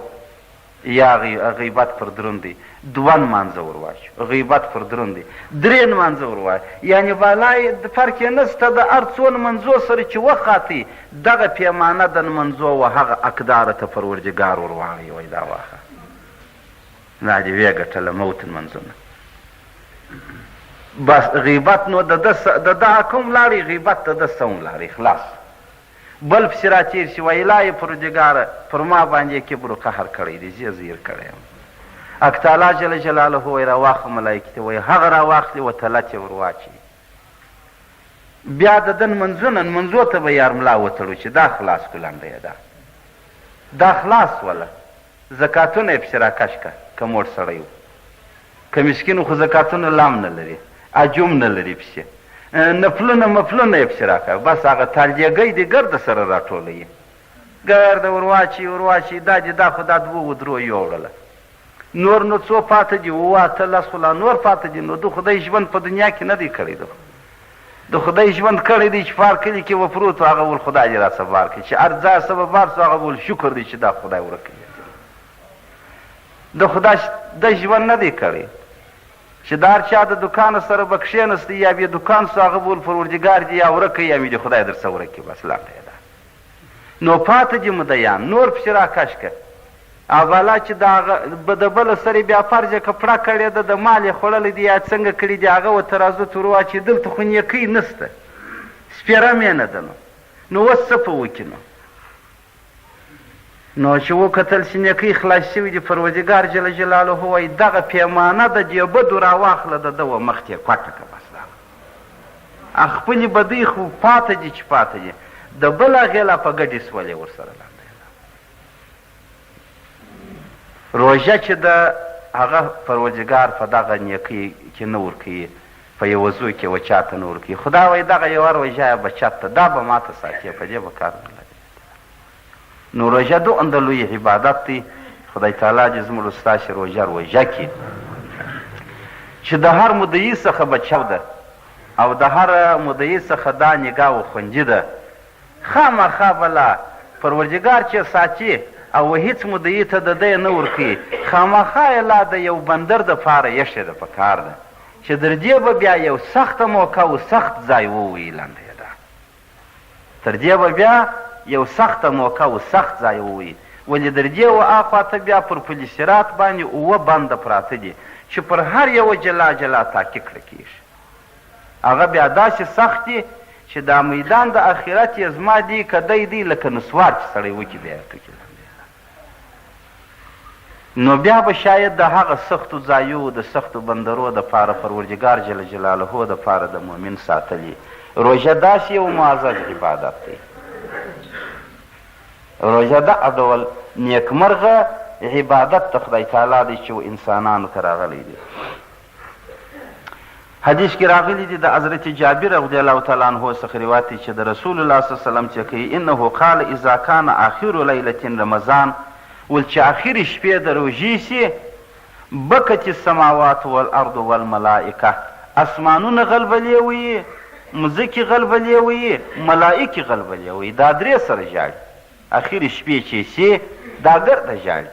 یا غیبت پر دروند دی دوه نمانځه ور واچو غیبت پر دروند دی درې نمانځه ور واچو یعنې بالا یې فرق یې نسته د هر څو نمنځو سره چې وخاتی دغه پیمانه د نمنځو و هغه اقداره ته پروردګار ور واړوي وایي دا واخه دا دې ویې ګټله موت نمنځونه بس غیبت نو د ده د ده حق هم لاړی غیبت د ده څه هم لاړی خلاص بل پسې را تېر شي وایي الهي پروردګاره پر ما باندې یې کبر و قهر کړی دی زه یې زهیر کړی یم حق تعالی جل جلاله وایي راواخه ملایکې ته وایي هغه راواخلي و تلت یې ور واچوي بیا د ده نمنځونه نمنځو ته به یار ملا وتړو چې دا خلاص کړو لنډه یې ده دا خلاص سوله زکاتونه یې پسې راکش که که موړ سړی و که مسکین و خو زکاتونه لام نه لري اجوم نه لري پسې نفلونه مفلونه یې پسې راکړه بس هغه تالدیګی دې ګرده سره راټولوي ګرده ورواچوي ورواچوي دا دې دا خو دا دوو و درو یوړله نور نو څو پاته دي اووه اته لس خو لا نور پاته دي نو ده خدای ژوند په دنیا کې نه دی کړی ده د خدای ژوند کړی دی چې په هر کلي کې به پروت و هغه ول خدای دې راڅخه بار کړي چې هر ځای څه به بار سو هغه ول شکر دی چې دا خدای ورک کړي د خدای د ژوند نه دی کړی چې د هر چا د دوکان سره به کښېنستی یا بې دوکان سو هغه به ول پروردګار دې یا ورک یا مې دې خدای درڅه ورک کړي بس لنډه یې ده نو پاته دي مدیان نور پسې راکش که اولا چې د هغه د بل سر یې بیا فرض کپړه کړې ده د مال یې خوړلی دی یا څنګه کړي دي هغه و ترازو ته ورواچوي دلته خو نیکۍ نشته سپېره مینه ده نو نو اوس څه په وکړي نو نو چې وکتل چې نیکۍ خلاص شوي دي پروردګار جل جلاله وایي دغه پیمانه د دې بدو راواخله د ده و مخ ته یې کوټه که بس دا خپلې بدۍ خو پاته دي چې پاته دي د بل هغې لا په ګډې سولې ورسره لاندې روژه چې ده هغه پروردګار په دغه نیکۍ کې نه ورکوي په یوه زو کې و چاته نه ورکوي خو دا وایي دغه یوه روژه یې بچت ده دا به ماته ساتې په دې به کار نه لري نو روژه دومره لوی عبادت دی خدای تعالی دې زموږ ستاسې روژه روژه کړي چې د هر مدعي څخه بچو ده او د هر مدعي څخه دا نګاه و خوندي ده خامخا به لا پروردګار چې ساتي او هیڅ مدعي ته د دی نه ورکوي، خامخا یې لا د یو بندر د پاره ایښې ده په کار ده چې در دې به بیا یو سخته موقع او سخت ځای وویي لنډه یې ده تر دې به بیا یو سخته موقع او سخت ځای وویي ولې در دې و آخوا ته بیا پر پل صراط باندې اووه بنده پراته دي چې پر هر یوه جلا جلا تاکي کړه کېږي. هغه بیا داسې سخت دي چې دا میدان د اخرت یې زما دی که دی دی لکه نسوار چې سړی وکړي بیا یې ټوکې لاندې نو بیا به شاید د هغه سختو ځایو د سختو بندرو د پاره پروردګار جل جلاله د پاره د مؤمن ساتلی روژه داسې یو معزز عبادت دی روژه دغه ډول نیکمرغه عبادت د خدای تعالی دی چې انسانانو ته راغلی دی حدیث کې راغلي دي د حضرت جابر رضی الله تعالی عنه څخه روایت دی چې د رسول الله صلی الله علیه وسلم چې کوي انه قال اذا کان آخر لیلة رمضان ول چې آخري شپې د روژې سي بکت السماوات والارض والملائکه اسمانونه غلبلې وي مځکې غلبلې وي ملائکې غلبلې وي دا درې سره ژاړي اخري شپې چې سي دا ګرده ژاړي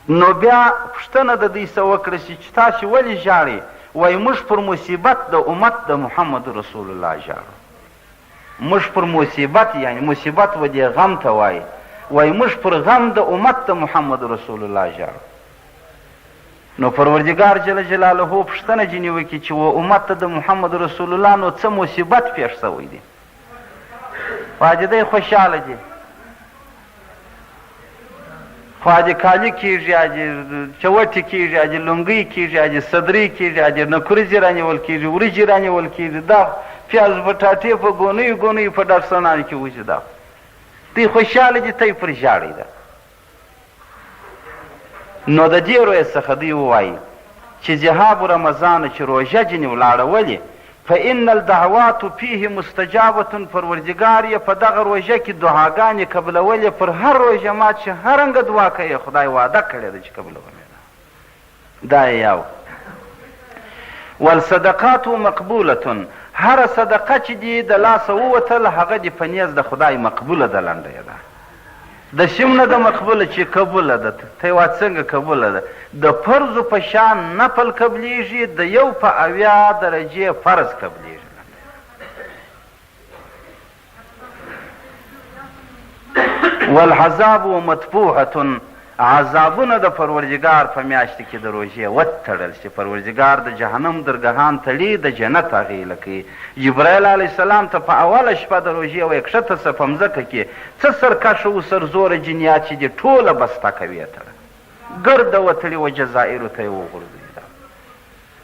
نو بیا پوښتنه د دوی څخه وکړه شي چې تاسې ولې ژاړئ؟ وایي موږ پر مصیبت د امت د محمد رسول الله ژاړو. موږ پر مصیبت یعنې مصیبت و دې غم ته وایي، وایي موږ پر غم د امت د محمد رسول الله ژاړو. نو پروردګار جل جلاله پوښتنه ځینې وکړي چې و امت ته د محمد رسول الله نو څه مصیبت پېښ شوی دی؟ واجې دی خوشحاله دي خو اجې کالي کېږي، اجې چوټې کېږي، اجې لونګۍ کېږي، اجې صدرۍ کېږي، اجې نکرځې رانیول کېږي، وریجې رانیول کېږي، دا پیاز بټاټې په ګونیو ګونیو په ډاکټرانو کې وځي دا دوی خوشحاله دي ته یې پر ژاړی ده نو د دې رویې څخه دوی ووایي چې ذهاب رمضان چې روژه ځینې ولاړه ولې فان الدعوات فیه مستجابة، پروردګار یې په دغه روژه کې دعاګانې قبلولې، پر هر روژه مات چې هر رنګه دعا کوې خدای وعده کړې ده چې قبلوم یې. دا یې یو. والصدقات مقبولة، هره صدقه چې دې د لاسه ووتله هغه دې په نیز د خدای مقبوله ده. لنډه یې ده داسې هم نه ده مقبوله چې قبوله ده، ته یې وا څنګه قبوله ده؟ د فرضو په شان نفل قبلیږي، د یو په 70 درجې فرض قبلیږي. والعذاب مدفوعة، عذابونه د پروردګار په میاشت کې د روژې وتړل شي. پروردګار د جهنم درګهان تړي، د جنت هغې لکوي. جبرائیل علیه السلام ته په اوله شپه د روژې وایي کښته شه په مځکه کې څه سرکښه و سرزوره جنیات چې دي ټوله بسته کوي تړه، ګرده وتړي و جزایرو ته یې وغورځوي.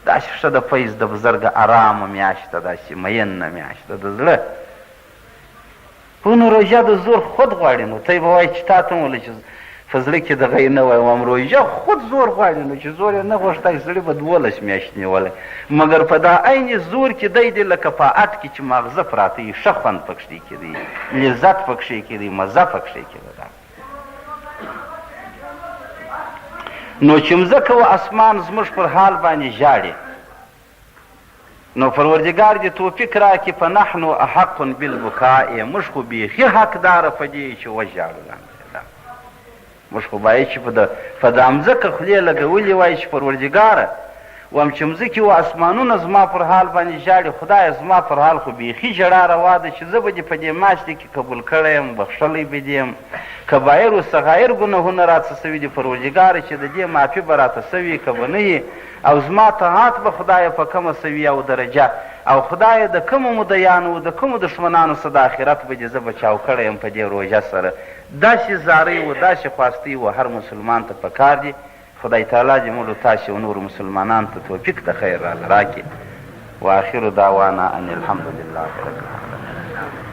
داسې ښه د فیض د بزرګه ارامه میاشت ده، داسې مینه میاشت ده د زړه. خو نو روژه د زور خود غواړي، نو ته به وایې چې تا ته هم ویل چې په زړه کې دغه یې نه وای، وایم روژه خود زور غواړي، نو چې زور یې نه غوښتی سړي به 12 میاشتې نیولی، مګر په دا عین زور کې دی دی لکه په اټ کې چې ماغزه پراته وي، ښه خوند پکښې کې دی، لذت پکښې کې دی، مزه پکښې کې ده. نو چې مځکه و اسمان زموږ پر حال باندې ژاړي، نو پروردګار دې توفیق راکړي، په نحن احق بالبکاء، موږ خو بیخي حقداره په دې چې وژاړو. لاندې موږ خو باید چې په دا مځکه خولې لګولې وای چې پروردګاره وم چې مځکې و اسمانونه زما پر حال باندې ژاړي، خدایه زما پر حال خو بیخي ژړا روا ده چې زه به دې په دې میاشتې کې قبول کړی یم، بخښلی به دې یم، کبایر و صغایر ګناهونه راڅه سوي دي پروردګاره چې د دې معافي به راته سوي که به نه وي، او زما طاعت به خدایه په کومه سویه او درجه، او خدایه د کومو مدعیانو و د کومو دښمنانو څخه د آخرت به دې زه بچاو کړی یم په دې روژه سره. داسې زارۍ و داسې خواستۍ و هر مسلمان ته پکار دي. خدای تعالی دې موږ تاسې و نورو مسلمانانو ته توفیق د خیر راله راکړي. وآخر دعوانا ان الحمد لله رب العالمين.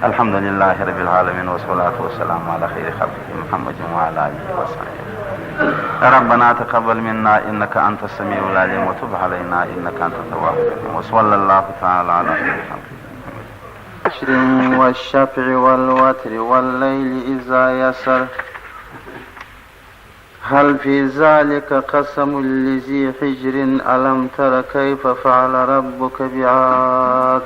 الحمد لله رب العالمين والصلاة والسلام على خير خلقه محمد وعلى آله وصحبه. ربنا تقبل منا إنك أنت السميع العليم وتب علينا إنك أنت التواب الرحيم، وصلى الله تعالى على خير خلقه محمد. والشفع والوتر والليل إذا يسر، هل في ذلك قسم لذي حجر، ألم تر كيف فعل ربك بعاد،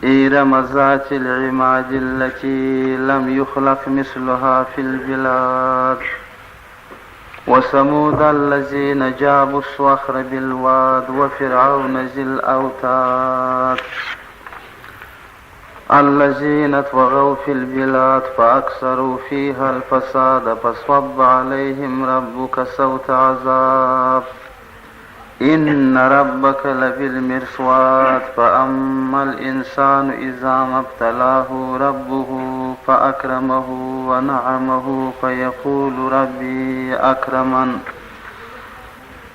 إرم ذات العماد التي لم يخلق مثلها في البلاد، وثمود الذين جابوا الصخر بالواد، وفرعون ذي الأوتاد، الذين طغوا في البلاد فأكثروا فيها الفساد، فصب عليهم ربك سوط عذاب، إن ربك لبالمرصاد. فأما الإنسان إذا ما ابتلاه ربه فأكرمه ونعمه فيقول ربي أكرمن،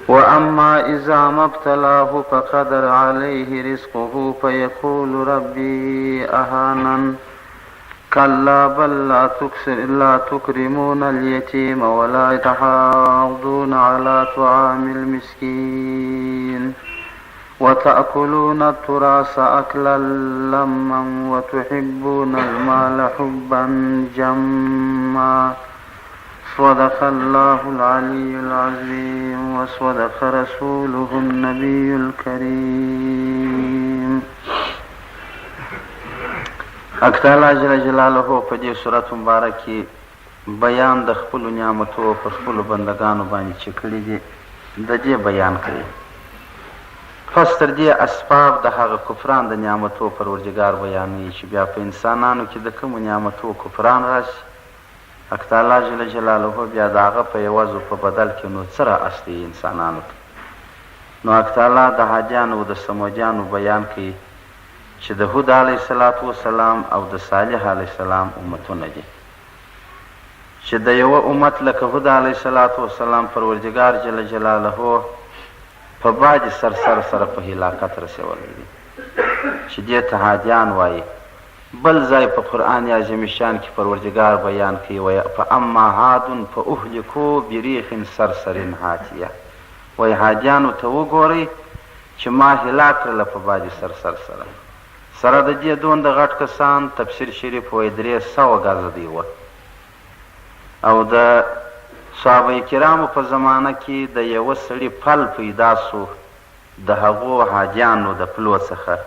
وأما إذا ما ابتلاه فقدر عليه رزقه فيقول ربي أهانن، كلا بل لا تكرمون اليتيم ولا تحاضون على طعام المسكين، وتأكلون التراث أكلا لما، وتحبون المال حبا جما. صدق الله العلي العظيم وصدق رسوله النبي الكريم. حق تعالی جل جلاله په دې سورت مبارک کې بیان د خپلو نعمتو پر خپلو بندګانو باندې چې کړي دي د دې بیان کوي. پس تر دې اسباب د هغه کفران د نعمتو پروردګار بیانوي چې بیا په انسانانو کې د کومو نعمتو کفران راشي، حق تعالی جل جلاله بیا د هغه په عوض او په بدل کې نو څه را استوي انسانانو ته. نو حق تعالی د عادیانو او د ثمودیانو بیان کوي چې د هود علیه الصلاة والسلام او د صالح علیه السلام امتونه دي، چې د یوه امت لکه هود علیه الصلاة والسلام پروردګار جل جلاله په باد سرسر سره په هلاکت رسولی دی چې دې ته عادیان وایي. بل ځای په قرآن عظیم شان کې پروردګار بیان کوي، وایي فاما عاد فاهلکو بریح صرصر عاتیه، وایي عادیانو ته وګورئ چې ما هلاک کړله په باد صرصر سره. سره د دې دونده غټ کسان، تفسیر شریف وایي 300 ګزه دی وه او د صحابه کرامو په زمانه کې د یوه سړي پل پیدا سو د هغو عادیانو د پلو څخه.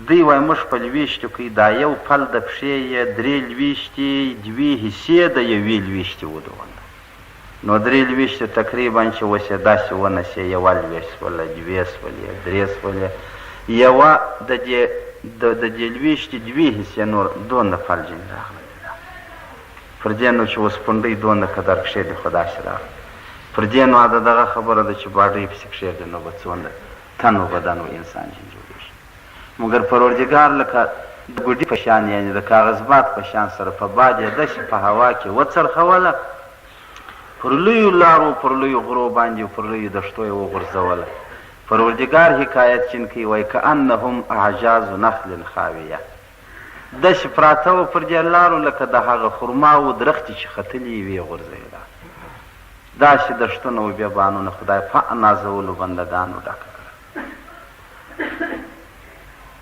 دوی وایي موږ په لویشتو کې دا یو پل د پښې یې درې لویشتې دوې حصې د یوې لویشتې وو دونده. نو درې لویشتې تقریبا چې اوس یې داسې ونه سې یوه لویشت سوله، دوې سولې، درې سولې، یوه د دې د د دې لویشتې دوې حصې نور دونه پل ځینې راغلل ده. پر دې نو چې اوس پونډۍ دونه قدر کښېږدي خو داسې راغله. پر دې نو د دغه خبره ده چې باډۍ پسې کښېږدي نو به څونه تن و بدن و انسان ځینې جوړېږي. مګر پروردګار لکه د ګوډي په شان یعنې د کاغذباد په شان سره په باد یې داسې په هوا کې وڅرخوله، پر لویو لارو، پر لویو غرو باندې او پر لویو دښتو یې وغورځوله. پروردګار حکایت چین کوي وایي کأنهم اعجاز نخل خاویه داسې پراته وه پر دې لارو لکه د هغه خرماوو درختې چې ختلې وې غورځېده. داسې دښتونه او بیابانونه خدای په نازولو بندګانو ډکه کړه.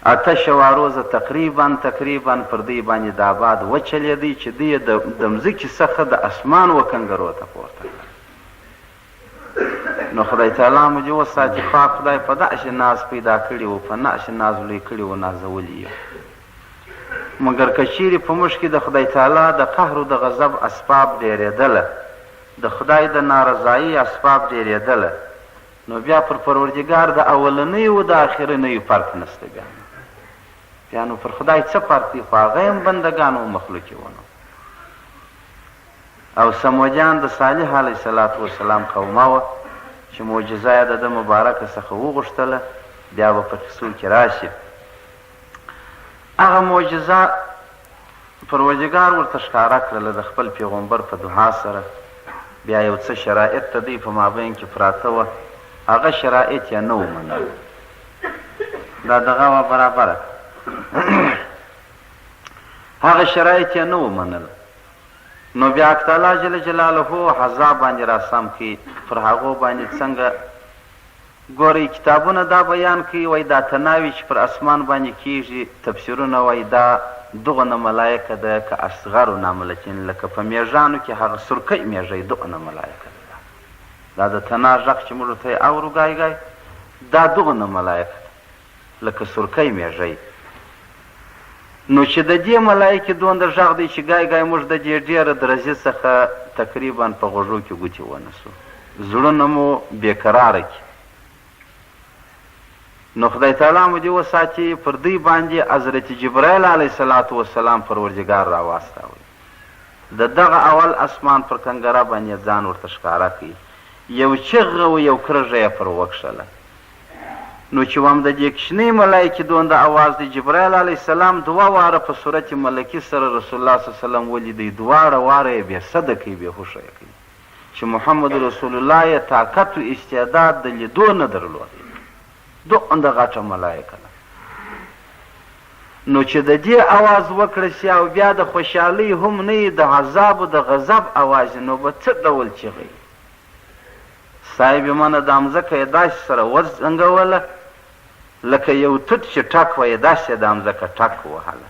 اته شواروزه تقریبا تقریبا پر دوی باندې دا باد وچلېدی چې دوی یې د مځکې څخه د اسمان و کنګرو ته پورته کړل. نو خدای تعالی مو دې وساتي، پاک خدای په داسې ناز پیدا کړي وو، په داسې ناز لوی کړي وو، نازولي یو. مګر که چیرې په موږ کې د خدای تعالی د قهر و د غضب اسباب ډېرېدله، د خدای د نارضایۍ اسباب ډېرېدله، نو بیا پر پروردګار د اولنیو او د اخرنیو فرق نشته. بیا نو بیا نو پر خدای څه فرق دی؟ خو هغه هم بندګان او مخلوق یې ونو. او ثمودیان د صالح علیه الصلاة والسلام قومه وه چې معجزه یې د ده مبارکه څخه وغوښتله، بیا به په قصو کې راشي. هغه معجزه پروردګار ورته ښکاره کړله د خپل پیغمبر په دعا سره. بیا یو څه شرایط د دوی په مابین کې پراته وه، هغه شرایط یې نه ومنل. دا دغه وه برابره هغه شرایط یې نه ومنل. نو بیا حق تعالی جل جلاله عذاب باندې راسم کړي پر هغو باندې. څنګه ګورئ کتابونه دا بیان کوي، وایي دا تناوي چې پر اسمان باندې کېږي، تفسیرونه وایي دا دغونه ملایکه ده که اصغر ناملتین، لکه په میږانو کې هغه سرکۍ میږی دغونه ملایکه ده. دا د تنا غږ چې موږ ورته یې اورو ګای ګای، دا دغونه ملایکه ده لکه سرکۍ میږی. نو چې د دې ملایکې دونده غږ دی چې ګای ګای، موږ د دې ډېره درزي څخه تقریبا په غوږو کې ګوتې ونسو، زړونه مو بې قراره کړي. نو خدای تعالی مو دې وساتي، پر دوی باندې حضرت جبرائیل علیه الصلاة والسلام پروردګار راواستاوی، د دغه اول اسمان پر کنګره باندې ځان ورته ښکاره کړي، یو چغه او یو کرږه یې پر وکښله. نو چې وم د دې کوچنۍ ملایکې دونده اواز دی، جبرائیل علیه السلام دوه واره په صورت ملکي سره رسول الله صلی الله علیه وسلم ولیدی، دواړه واره یې بې سده کوي، بې هوښه یې کوي، چې محمد رسول الله یې طاقت و استعداد د لیدو نه درلودی، دونده غټه ملایکه ده. نو چې د دې اواز وکړه شي او بیا د خوشحالۍ هم نه د عذاب و د غضب اواز، نو به څه ډول چیغه وي؟ صاحب منه دا مځکه یې داسې سره وزنګوله لکه یو توت چې ټک وایي، داسې یې دا مځکه ټک وهله.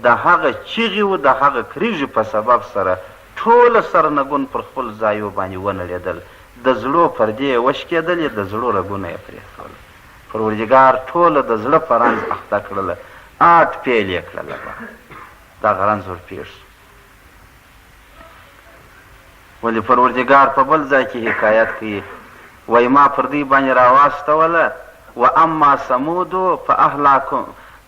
د هغه چیغې و د هغه کریږې په سبب سره ټوله سرنګون پر خپل ځایو باندې ونړېدل، د زړو پردې یې وشکېدلې، د زړو رګونه یې پرې سول. پروردګار ټوله د زړه په رنځ اخته کړله، آټ پیل یې کړله، دغه رنځ ورپېښ شو. ولې پروردګار په بل ځای کې حکایت کوي، وایي ما پر دوی باندې راواستوله واما ثمود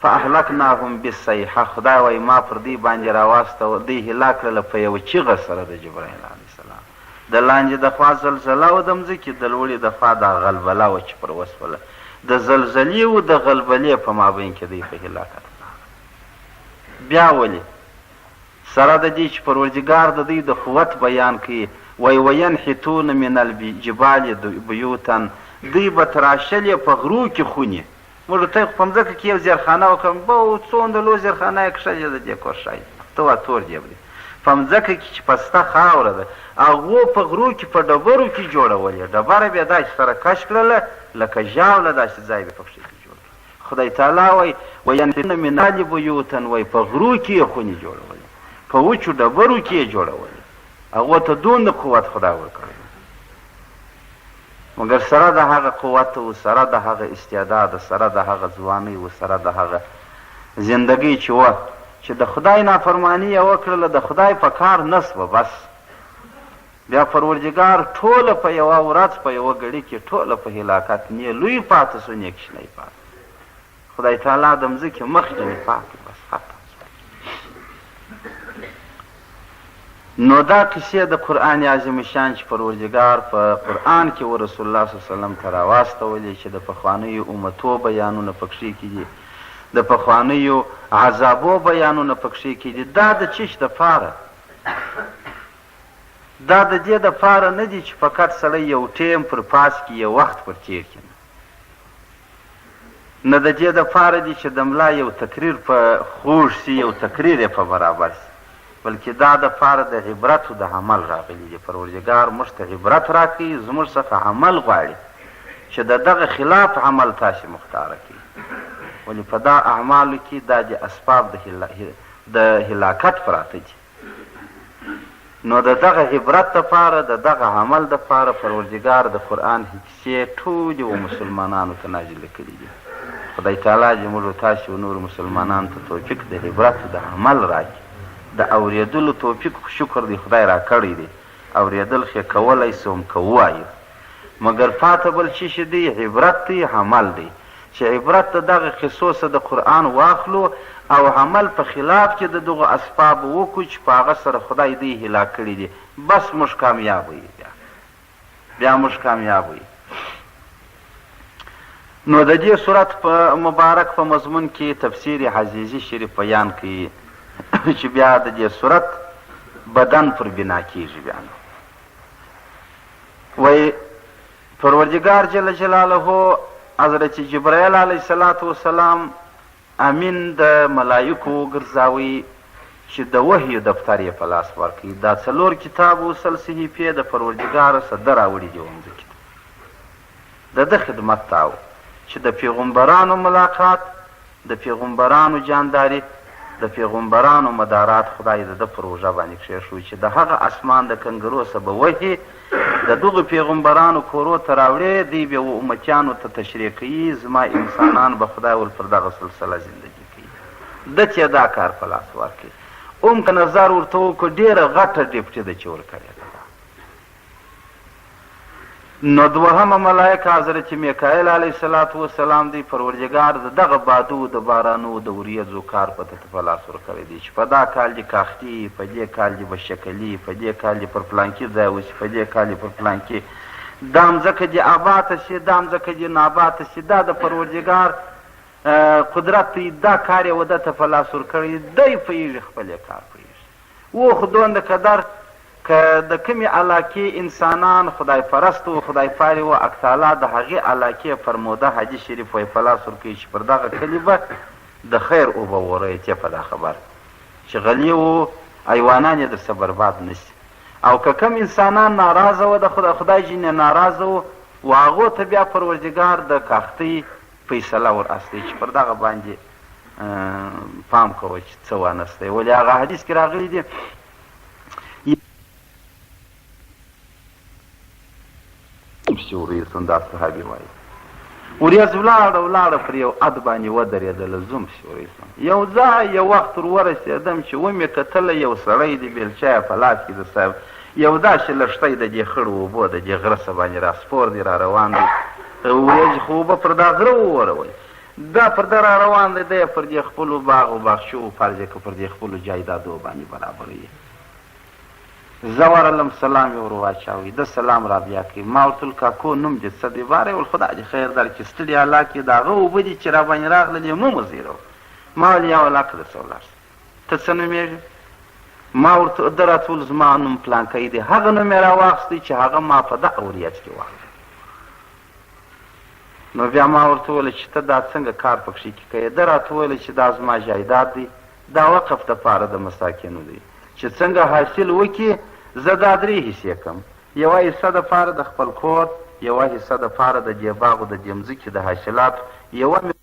فاهلکناهم بالصیحه. خدای وایي ما پر دوی باندې راواستول، دوی هلاک کړله په یوه چیغه سره د جبرائیل علیه السلام. د لاندې د خوا زلزله وه د مځکې، د لوړې د خوا دا غلبله وه چې پر وسوله. د زلزلې و د غلبلې په مابین کې دوی په هلاکت راغلل. بیا ولې سره د دې چې پروردګار د دوی د قوت بیان کوي، وایي وینحتون من الجبال بیوتا، دوی به تراشلې په غرو کې خونې. موږ ته خو په مځکه کې یو زیرخانه وکړم، بو څومره لوی زیرخانه یې کښلې ده دې کور ښایي ته وا تور دیب دی. په مځکه کې چې پسته خاوره ده، هغو په غرو کې په ډبرو کې جوړولې، ډبره به یې داسې سره کش کړله لکه ژاوله، داسې ځای به پکښې کې جوړ کړ. خدای تعالی وایي، وینحتون من الجبال بیوتا، وایي په غرو کې یې خونې جوړولې، په وچو ډبرو کې یې جوړولې، هغو ته دومره قوت خدای ورکړی و. مګر سره د هغه قوت او سره د هغه استعداد، سره د هغه ځوانۍ او سره د هغه زندګۍ چې وه، چې د خدای نافرماني یې وکړله، د خدای په کار نه شوه، بس بیا پروردګار ټوله په یوه ورځ په یوه ګړي کې ټوله په هلاکت، نې لوی پاتې شو نې کوچنی پاتې شو. خدای تعالی د مځکې مخ ځنې پاک کړ، بس ختم شول. نو دا قصې د قرآن عظیم الشان چې پروردګار په قرآن کې و رسول الله صلی الله علیه وسلم ته راواستولې، چې د پخوانیو امتو بیانونه پکښې کې دي، د پخوانیو عذابو بیانونه پکښې کې دي، دا د چش دپاره؟ دا د دې دپاره نه دي چې فقط سړی یو ټیم پر پاس کې یو وخت پر تېر کړي، نه. نه د دې دپاره دي چې د ملا یو تقریر په خوږ شي، یو تقریر یې په برابر شي، بلکې دا دپاره د عبرت او د عمل راغلي دي. پروردګار موږ ته عبرت راکوي، زموږ څخه عمل غواړي چې د دغه خلاف عمل تاسې مختاره کړئ، ولې په دا اعمالو کې دا دي اسباب د هلاکت پراته دي. نو د دغه عبرت دپاره، د دغه عمل دپاره پروردګار د قرآن کیسې ټولې و مسلمانانو ته نازلې کړې دي. خدای تعالی دې موږ و تاسې و نورو مسلمانانو ته توفیق د عبرت او د عمل راکړي. د اورېدلو توفیق خو شکر دی خدای راکړی دی، اورېدل خو یې کولی شو هم که ووایو، مګر پاته بل څه شي دی؟ عبرت دی، عمل دی. چې عبرت د دغه قصو څخه د قرآن واخلو او عمل په خلاف کې د دغو اسبابو وکړو چې په هغه سره خدای دوی هلاک کړي دي، بس موږ کامیاب یو. بیا بیا موږ کامیاب یو. نو د دې سورت په مبارک په مضمون کې تفسیر عزیزي شریف بیان کوي چې بیا د دې سورت بدن پر بنا کیږي. بیا نو وایي پروردګار جل جلاله حضرت جبرائیل علیه الصلاة والسلام امین د ملایکو وګرځاوی چې د وحیو دفتر یې په لاس ورکړ. دا څلور کتاب او سل صحیفې د پروردګاره څخه ده راوړي دي ومځکې ته د ده خدمت ته او چې د پیغمبرانو ملاقات، د پیغمبرانو جانداري، د پیغمبرانو مدارات خدای د ده پر اوږه باندې کښېښود چې د هغه اسمان د کنګرو څخه به وحي د دغو پیغمبرانو کورو ته راوړې، دوی به و امتیانو ته تشریح کوي، زما انسانان به خدای ول پر دغه سلسله زندګي کوي. ده ته یې دا کار په لاس ورکړ. اوم که نظر ورته وکړو ډېره غټه ډیپټي ده چې ورکړې ده. نو دوهمه ملائکه حضرت میکائیل علیه الصلوة والسلام دی، پروردګار د دغه بادو د بارانو د وریځو کار په ده ته په لاس ورکړی دی چې په دا کال دې کاختي، په دې کال دې به شکلي، په دې کال دې پر پلانکي ځای وشي، په دې کال دې پر پلانکي، دا مځکه دې آباته شي، دا مځکه دې ناباته شي، دا د پروردګار قدرت دی، دا کار یې وده ته په لاس ورکړی دی، پوهېږي خپل یې کار پوهېږي. وو خو دونده قدر که د کومې علاقې انسانان خدای پرست وو خدای پالي وو حق تعالی د هغې علاقې فرموده حدیث شریف وایي په لاس ورکوي چې پر دغه کلي به د خیر اوبه وروي ته په دا خبر چې غلي وو حیوانان یې درڅه برباد نه شي او که کوم انسانان ناراضه وو د خدای جنې ناراضه وو و هغو ته بیا پروردګار د کاختۍ فیصله ور استوي چې پر دغه باندې پام کوه چې څه وانه ستوي. ولې هغه حدیث کې راغلي دي پسې وریځ دا صحابي وایي وریځ ولاړه ولاړه پر یو اد باندې ودرېدله، زوم پسې وریځ یو ځای یو وخت ور ورسېدم چې ومې کتله یو سړی دی بیلچه یې په لاس کې ده صاحب یو داسې لښتی د دې خړو اوبو د دې غره څخه باندې را سپور دی را روان دی، وریځې خو اوبه پر دا غره وورولې، دا پر ده را روان دی، دی یې پر دې خپلو باغ و باغچو فرض یې که پر دې خپلو جایدادو باندې برابروي. زه ورغلم سلام یې ور واچاوی، ده سلام را بیا کړ، ما ورته وویل کاکو نوم دې څه دی؟ باره یې وویل خدای دې خیر درکړي، ستړي هلاک یې، د هغه اوبه دي چې راباندې راغللې مه مو زیروه. ما ویل یا ولاکه درڅه ولاړ شه، ته څه نومېږې؟ ما ورته ده راته وویل زما نوم پلانکی دی، هغه نوم یې راواخیستی چې هغه ما په دغه وریځ کې واورېد. نو بیا ما ورته وویل چې ته دا څنګه کار پکښې کې کوې؟ ده راته وویل چې دا زما جایداد دی، دا وقف دپاره د مساکینو دی. چې څنګه حاصل وکړي، زه دا درې حصې کوم، یوه حصه دپاره د خپل کور، یوه حصه دپاره د دې باغ او د دې مځکې د حاصلاتو، یوه مې.